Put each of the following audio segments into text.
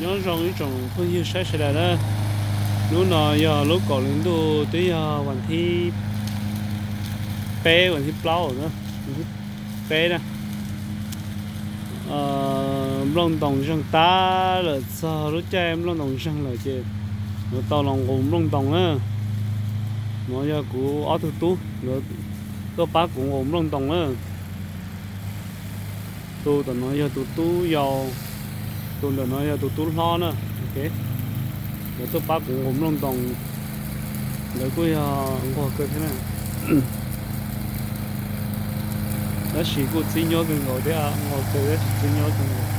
Nyob zoo ib tsoom phooj ywg saib sawv daws na. Hnub no yog lub kaum hli ntuj, twb yog vas thib peb, vas thib plaub na, vas thib peb na. Nplooj ntoos zeeg tag lawm, txog lub caij nplooj ntoos zeeg lawm ces yuav tau los nqus nplooj ntoos na. No yog kuv ob tug tub, nkawd tuaj pab kuv nqus nplooj ntoos na. Tus ntawm no yog tus tub yau, tus ntawm no yog tus tub hlob na. Nkawd tuaj pab kuv nqus nplooj ntoos, nkawd kuj yog nquag kawg thiab na. Tab sis kuj txib nyuaj kawg nkaus thiab, nquag kawg tab sis txib nyuaj kawg nkaus.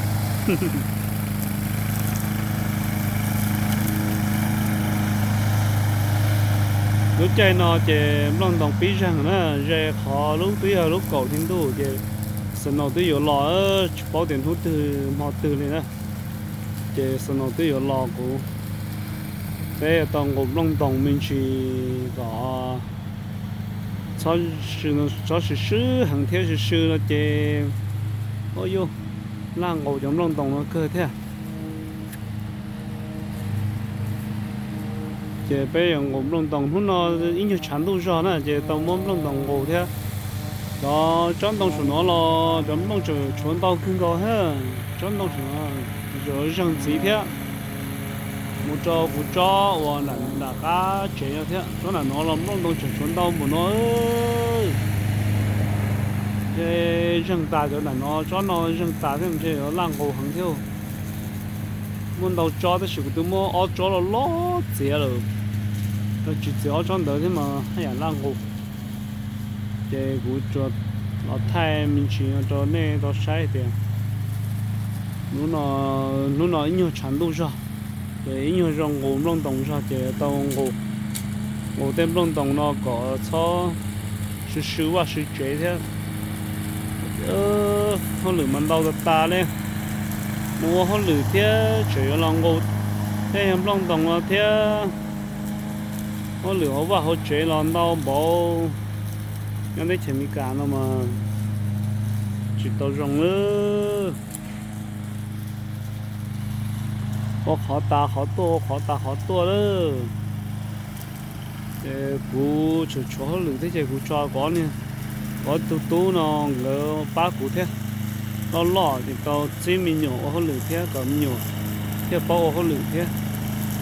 Lub caij no ces nplooj ntoos pib zeeg na, ze qhov lub twb yog lub kaum hli ntuj ces snow twb yuav los, tsis paub tias hnub twg hmo twg li na. Ces snow twb yuav los kuv, peb yuav tau nqus nplooj ntoos me ntsis kom txhob swm swb heev thiab, swm swb no ces ua yuj laj nqus cov nplooj ntoos no kawg thiab. Ces peb yuav nqus nplooj ntoos hnub no, ib nyuag tshav ntuj zog na ces tau muab nplooj ntoos nqus thiab. Cov tsob ntoo saum no los cov nplooj tseem tshuav ntau kawg nkaus thiab. Tsob ntoo saum no zeeg ntxiv thiab. Mus rau kuv tsob uas nram qab tsev no thiab, tsob nram no los nplooj ntoo tseem tshuav ntau npaum no. Ces zeeg tas cov nram no, tsob no zeeg tas thiab ntshe yuav laj nqus heev thiab. Muaj ntau tsob tab sis kuv twb muab ob tsob loj loj txiav lawm, tsis txiav ob tsob ntawd thiab mas haj yam laj nqus. Ces kuv tsuas los thaij me ntsis no rau nej tau saib tias hnub no ib nyuag tshav ntuj zog, ces ib nyuag zoo nqus nplooj ntoos zog ces tau nqus, nqus tej nplooj ntoos no kom txhob swb swb vaj swb tsev thiab. Hauj lwm mas ntau tas tas li, mus ua hauj lwm thiab tseem yuav los nqus tej nplooj ntoos no thiab. Hauj lwm hauv vaj hauv tsev los ntau npaum, nyob teb chaws Amelikas no mas tsis tau zoo lawm. Ua qhov tas qhov tuaj, ua qhov tas qhov tuaj lawm. Ces kuv tseem tshuav hauj lwm thiab ces kuv tso kuv ob tug tub no nkawd pab kuv thiab. Loj loj ces tau txib me nyuam ua hauj lwm thiab kom me nyuam thiaj paub ua hauj lwm thiab.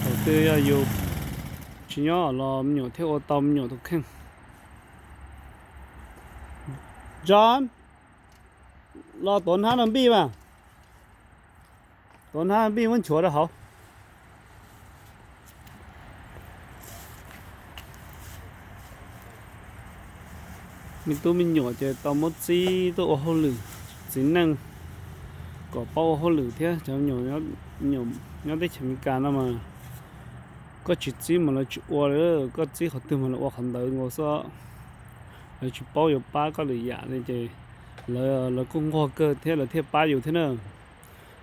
Thaum twg yog yus tsis nyob los me nyuam thiaj ua tau me nyuam tus kheej. John, los tuav hnab no npij mas. Tuav hnab npij muab nchuav rau hauv. Me tub me nyuam ces tau muab txib tuaj ua hauj lwm, txiv neej kom paub ua hauj lwm thiab. Cov me nyuam nyob teb chaws Amelikas no mas koj tsis txib mas lawv tsis ua li, koj txib qhov twg mas lawv ua qhov ntawd nkaus xwb. Lawv tsis paub yuav pab koj lwm yam li ces lawv, lawv kuj nquag kawg thiab lawv thiaj pab yus thiab na.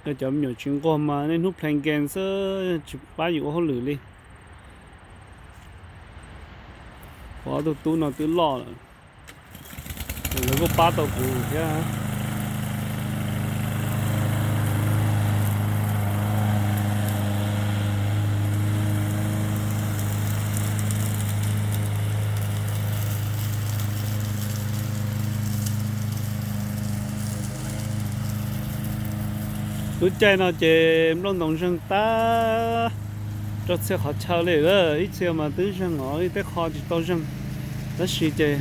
Yog cov me nyuam tsis nquag mas niaj hnub playing game xwb, tsis pab yus ua hauj lwm li. Kuv ob tug tub no twb loj lawm, lawv kuj pab tau kuv thiab. Lub caij no ces nplooj ntoos zeeg tag rau txhia qhov chaw li lawm, ib txhia mas twb zeeg os, ib tej qho tsis tau zeeg. Tab sis ces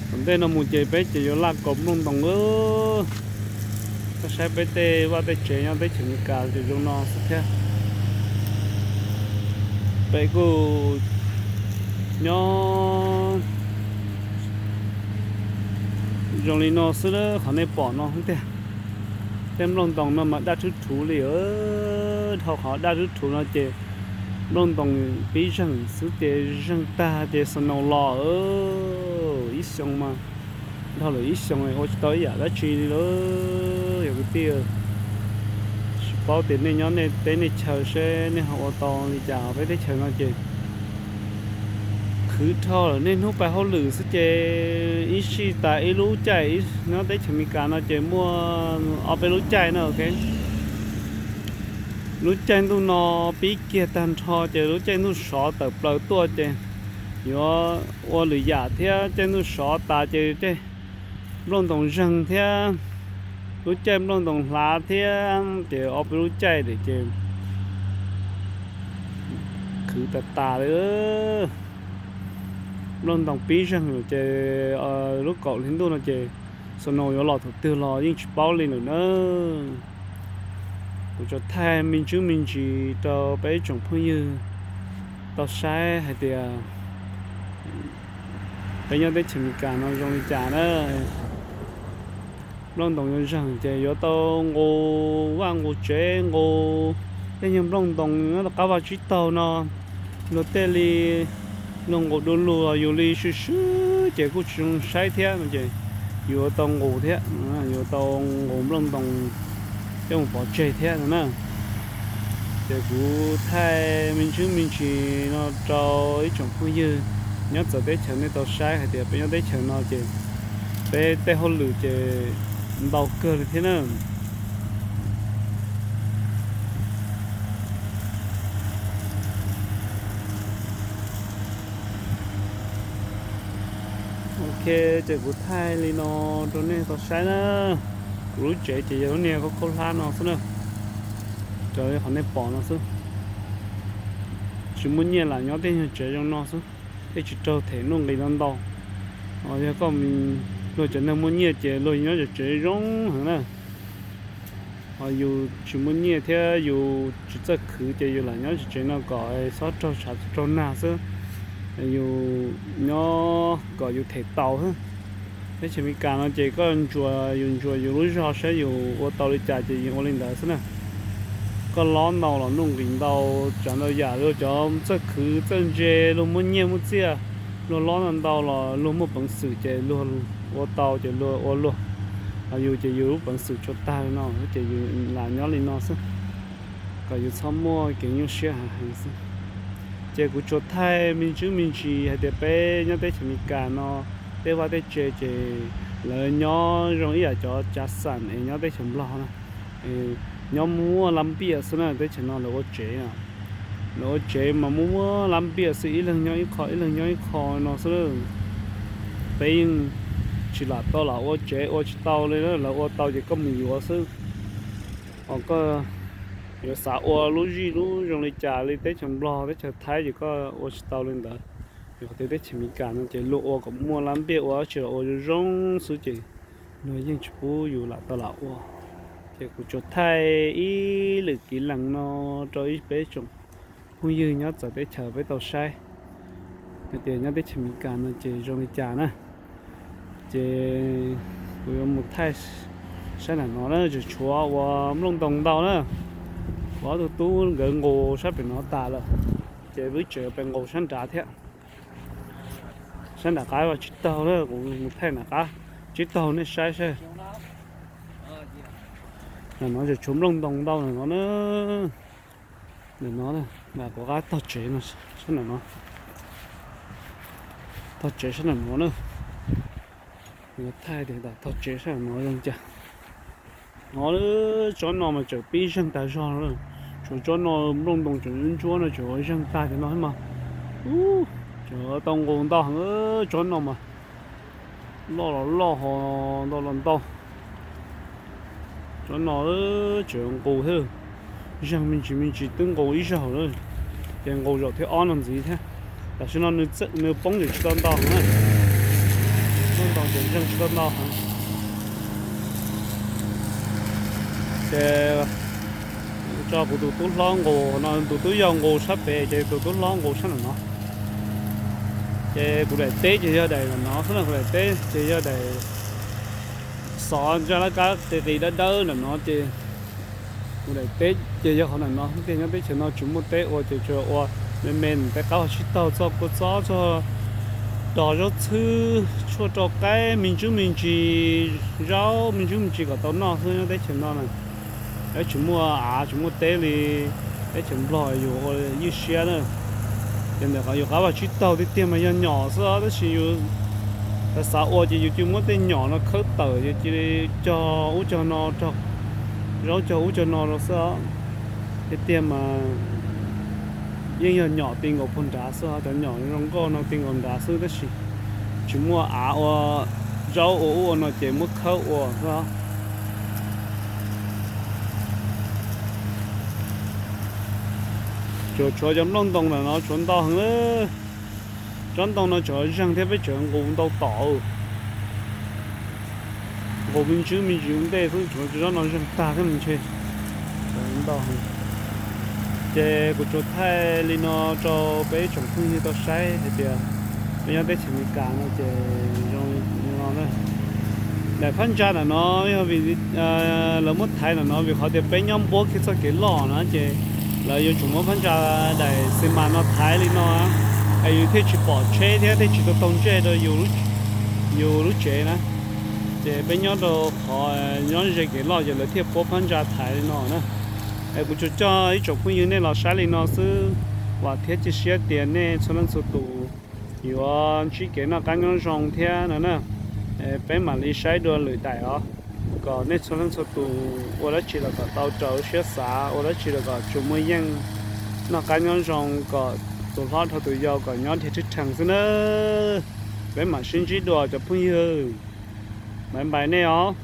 tom ntej no mus ces peb ces yuav laj kaus nplooj ntoos. Koj saib peb tej vaj tej tsev nyob teb chaws Amelikas ces zoo no xwb thiab. Peb kuj nyob zoo li no xwb, qhov nej pom no xwb tiag. Tej nplooj ntoos no mas daj rhuv rhuv li, dhau qhov daj rhuv rhuv no ces nplooj ntoos pib zeeg xwb ces zeeg tag ces snow los. Ib xyoo mas, dhau lawm ib xyoo ua tsis tau ib yam dab tsi li lawm yog kwv tij. Tsis paub tias nej nyob nej teb nej chaw seb nej ho ua tau li cas, peb teb chaws no ces khwv dhau lawm, niaj hnub pais hauj lwm xwb ces ib sij tas ib lub caij, nyob teb chaws Amelikas no ces muaj ob peb lub caij na, ok. Lub caij ntuj no pib kiag tag nrho ces lub caij ntuj sov tawm plaws tuaj ces yuav ua lwm yam thiab. Caij ntuj sov tas ces caij nplooj ntoos zeeg thiab, lub caij nplooj ntoos hlav thiab, ces ob peb lub caij ces khwv tas tas li. Nplooj ntoos pib zeeg lawm ces lub kaum hli ntuj no ces snow yuav los thaum twg los yeej tsis paub li lawm na. Kuv tsuas thaij me ntsis me ntsis rau peb ib tsoom phooj ywg tau saib hais tias peb nyob teb chaws Amelikas no zoo li cas na. Nplooj ntoos yuav zeeg ces yuav tau nqus vaj nqus tsev, nqus tej nyuag nplooj ntoos nyob rau qab vaj tsib taug no, luag tej li luag nqus du lug los yus li swb swb ces kuj tsis zoo saib thiab no ces yuav tau nqus thiab, yuav tau nqus nplooj ntoos coj mus pov tseg thiab no na. Ces kuv thaij me ntsis me ntsis no rau ib tsoom phooj ywg nyob txawv teb chaws nej tau saib hais tias peb nyob teb chaws no ces peb tej hauj lwm ces ntau kawg li thiab na. Ok, ces kuv thaij li no rau nej tau saib na. Kuv lub tsev ces yog lub niag khaub khaub hlab no xwb na. Raws li qhov nej pom no xwb. Tsis muaj nyiaj lam nyob tej nyuag tsev zoo no xwb, thiaj tsis raug them nuj nqis ntau ntau. Yog koj, luag cov neeg muaj nyiaj ces luag nyob cov tsev zoo heev na. Ho yus tsis muaj nyiaj thiab yus tsis txawj khwv ces yus lam nyob tsev no kom txhob raug tshav raug nag xwb, yus nyob kom yus them tau xwb. Teb chaws Amelikas no ces koj ntsuas, yus ntsuas yus lub zog saib yus ua tau li cas ces yus ua li ntawd xwb na. Koj lob ntau los nuj nqis ntau, tsam ntau yam luag cov txawj khwv txawj ntse, luag muaj nyiaj muaj txiaj, luag lob ntau ntau los luag muaj peev xwm ces luag ua tau ces luag ua luag. Ho yus ces yus lub peev xwm tsuas tag li no ces yus lam nyob li no xwb, kom yus txhob muaj kev nyuaj siab heev xwb. Ces kuv tsuas thaij me ntsis me ntsis hais tias peb nyob teb chaws Amelikas no tej vaj tej tsev ces lawv nyob zoo ib yam cov cav xam es nyob teb chaws Nplog na. Nyob muaj lab npiaj xwb na, teb chaws no lawv ua tsev, lawv ua tsev mas muaj muaj lab npiaj xwb, ib leeg nyob ib qho ib leeg nyob ib qho no xwb. Peb yeej tsis lam tau lam ua tsev, ua tsis tau li, lawv ua tau ces koj mus yuav xwb. Ho koj yuav xav ua lub zij lub zoo li cas li teb chaws Nplog teb chaws Thaib ces koj ua tsis tau li ntawd. Yog tias teb chaws Amelikas no ces luag ua kom muaj lab npiaj ua dab tsi los ua zoo zoo xwb ces luag yeej tsis pub yus lam tau lam ua. Ces kuv tsuas thaij ib lwm kev lees no rau ib peb tsoom phooj ywg nyob txawv teb chaws peb tau saib hais tias nyob teb chaws Amelikas no ces zoo li cas na. Ces kuv yuav mus thaij sab nram no na, tseem tshuav ua nplooj ntoos ntau na. Kuv ob tug tub nkawd nqus sab pem no tas lawm, ces wb tseem pem nqus sab nrad thiab. Sab nram qab vaj tsib taug na, kuv mus thaij nram qab tsib taug nej saib saib. Nram no tseem tshuav nplooj ntoos ntau nram no na. Nram no, nram kuv qab tog tsev no, sab nram no, tog tsev sab nram no na. Thaij tias tog tsev sab nram no zoo cas. No tsob no mas tseem pib zeeg tas zog, tshuav tsob no nplooj ntoos tseem ntsuab no tseem ua zeeg tag cov no mas. Tseem tau nqus ntau heev tsob no mas, loj los loj ho ntau los ntau. Tsob no tseem nqus thiab, zeeg me ntsis me ntsis twb nqus ib zaug lawm, ces nqus zaum thib ob no ntxiv thiab. Tam sim no nws poob tseem tsis tau ntau heev na, nplooj ntoos tseem zeeg tsis tau ntau heev. Ces tso kuv tus tub hlob nqus no, tus tub yau nqus sab pem ces tus tub hlob nqus sab nram no. Ces kuv daim teb ces yog daim nram no xwb na, kuv daim teb ces yog daim xov ntsa laj kab qis qis dawb dawb nram no ces kuv daim teb ces yog qhov nram no. Tias nyob teb chaws no tsis muaj teb ua ces tsuas ua me me nram tej qab vaj tsib taug txoj kua txob txog rog zaub txhwb tshuaj rau qaib me ntsis me ntsis, zaub me ntsis me ntsis kom tau noj xwb nyob teb chaws no na. Tsis muaj av tsis muaj teb li teb chaws Nplog yus ua ywj siab na. Ces ntawm qhov yus qab vaj tsib taug tiag tiag mas yog nyom xwb os, tab sis yus xav xav ua ces yus cia muab tej nyom no khawb tawm, yus cia li cog ub cog no, zaub cog ub cog no rau xwb os. Tiag tiag mas yeej yog nyom ti nkaus puag nrad xwb, cov nyom zoo nkauj no ti nkaus nrad xwb tab sis tsis muaj av ua zaub ua ub ua no ces muab khawb ua xwb. Tsuas tshuav cov nplooj ntoo ntawm no tshuav ntau heev lawm. Tsob ntoo no tseem zeeg thiab peb tseem nqus ntau tom. Nqus me ntsis me ntsis ua ntej xwb, tsuav tsob no zeeg tag thiab ntshe ntau heev. Ces kuv tsuas thaij li no rau peb ib tsoom phooj ywg tau saib hais tias peb nyob teb chaws Amelikas no ces zoo li no na. Daim phab ntsa ntawm no yog vim lawv muab thaiv ntawm no vim qhov tias peb nyob npuab kiag txoj kev loj na ces lawv yuav tsum muab phab ntsa daim xi mas no thaiv li no es yus thiaj tsis pom tsheb thiab thiaj tsis tau taug ntsej rau yus lub tsev na. Ces peb nyob rau qhov nyob ze kev loj ces lawv thiaj puab phab ntsa thaiv li no na. Es kuv tsuas coj ib tsoom phooj ywg nej los saib li no xwb, vam thiab cia siab tias nej txhua leej txhua tus yuav ntsib kev noj qab nyob zoo thiab no na. Peb mam li saib dua lwm daim os, kom nej txhua leej txhua tus ua dab tsi los kom tau raws siab xav, ua dab tsi los kom tsuas muaj yeej, noj qab nyob zoo, kom tus hlob dhau tus yau kom nyob dhia thwj rhees xwb nawb. Peb mam sib ntsib dua cov phooj ywg, bye bye nej os.